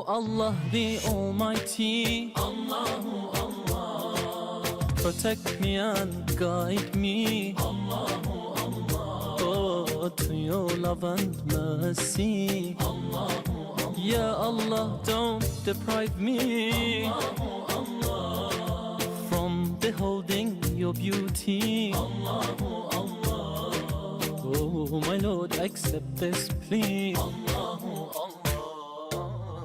Oh Allah the Almighty Allahu Allah Protect me and guide me Allahu Allah Oh to your love and mercy Allahu Allah Ya Allah don't deprive me Allahu Allah From beholding your beauty Allahu Allah Oh my Lord accept this plea Allahu Allah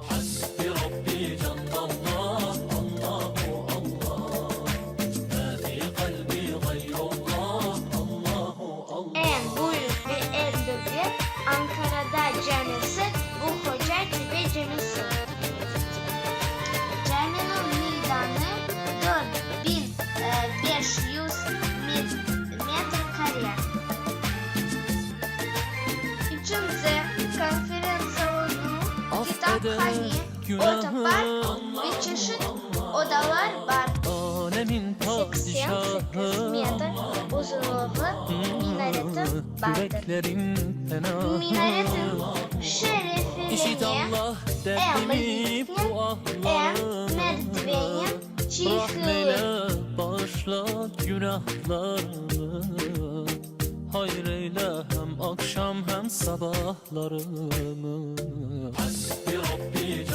Hasbi Rabbi Cellallah Allahu Allah Ma fi qalbi gayrullah Allahu Allah Eñ büyük ve eñ dülber Ankarada camisi bu Hoca Tepe camisi. Caminiñ meydanı 4500 metr kare. İçinde konferens salonu, Affeder kitaphane, günahı otopark ve çeşit odalar bar. Alemin 88 padişahı metr uzunlığı minareti bardır. Yüreklerin penahı Minaretin İşit şerefine Allah em derdimi liftnen, bu em ahlarımı merdivenen Rahmeyle çıqılır. bağışla günahlarımı Hayreyle hem akşam hem sabahlarımı Hasbi Rabbi.